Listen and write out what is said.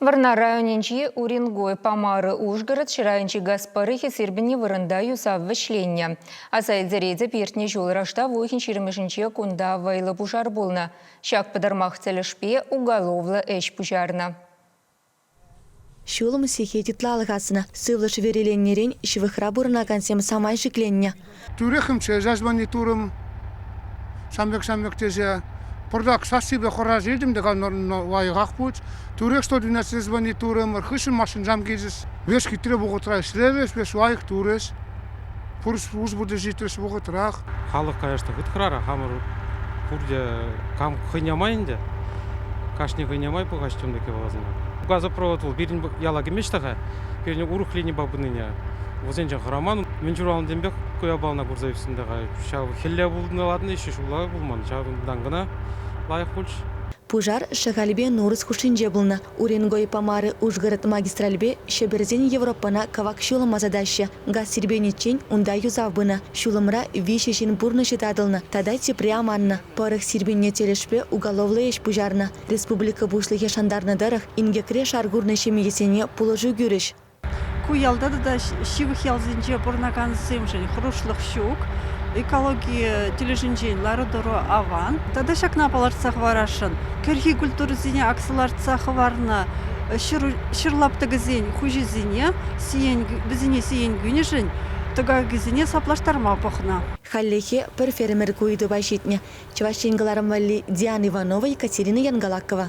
Вӑрнар районӗнчи Уренгой, Помары, Ужгород ҫӗрайӗнчи газ пӑрӑхӗ сирпӗннӗ вырӑнта юсав вӗҫленнӗ. Аса илтеретӗп, иртнӗ ҫул раштав уйӑхӗн ҫирӗмӗшӗнче кунта вӑйлӑ пушар пулнӑ. Ҫак пӑтӑрмах тӗлӗшпе уголовлӑ ӗҫ пуҫарнӑ. Ҫулӑм сехет ытла алхаснӑ. Сывлӑш вӗриленнӗрен ҫывӑхра пурӑнакансем самай шикленнӗ. Тӳрех МЧС звонить турӑм. Ҫамрӑк-ҫамрӑк тесе пӑртак сассипе хӑраса илтӗм те лайӑхах пулч. Тӳрех 112 звонить турӑмӑр. Хыҫҫӑн машинсем килчӗҫ. Веҫ хитре вӑхӑтра ӗҫлерӗҫ, веҫ лайӑх турӗҫ. Пур служба та ҫитрӗҫ вӑхӑтрах. Халӑх, конечно, хыт хӑрара. Хамӑр пурте кам хӑйне май ӗнтӗ. Кашни хӑйне май пӑхаҫ тем пек япаласене. Газопровод вӑл пирӗн яла кӗмест-ха. Пирӗн урӑх линипа пынине вӗсенчен хӑраман. Мӗн ҫуралнӑ темпех ку япалана курса ӳснӗ те-ха. Ҫав хӗлле пулнӑ латнӑ, еще ҫулла пулман. Ҫавӑнтан кӑна лайӑх пулчӗ. Пушар Шӑхальпе Нурӑс хушшинче пулнӑ. Уренгой Помары Ужгород магистральпе Ҫӗпӗрсен Европӑна кӑвак ҫулӑм ӑсатаҫҫӗ. Газ сирпӗниччен унта юсав пынӑ. Ҫулӑмра виҫӗ ҫын пурнӑҫӗ татӑлнӑ тата тепри аманнӑ. Пӑрӑх сирпӗннӗ тӗлӗшпе уголовлӑ ӗҫ пуҫарнӑ. Республика Пуҫлӑхӗ шантарнӑ тӑрӑх, инкекре шар курнӑ ҫемьесене пулӑшу кӳрӗҫ. Ку ялта тата ҫывӑх ялсенче пурӑнакансемшӗн хӑрушлӑх ҫук. Экологи тӗлӗшӗнчен лару-тӑру аван. Тата ҫакна палӑртса хӑварасшӑн. Кӗрхи культурӑсене акса-лартса хӑварнӑ ҫӗр лаптӑкӗсен хуҫисене сиен, вӗсене сиен кӳнӗшӗн тӑкакӗсене саплаштарма пӑхнӑ. Хальлӗхе пӗр фермер ку ыйтупа ҫитнӗ. Чӑваш Ен кӑларӑм валли Диана Иванова, Екатерина Янгалакова.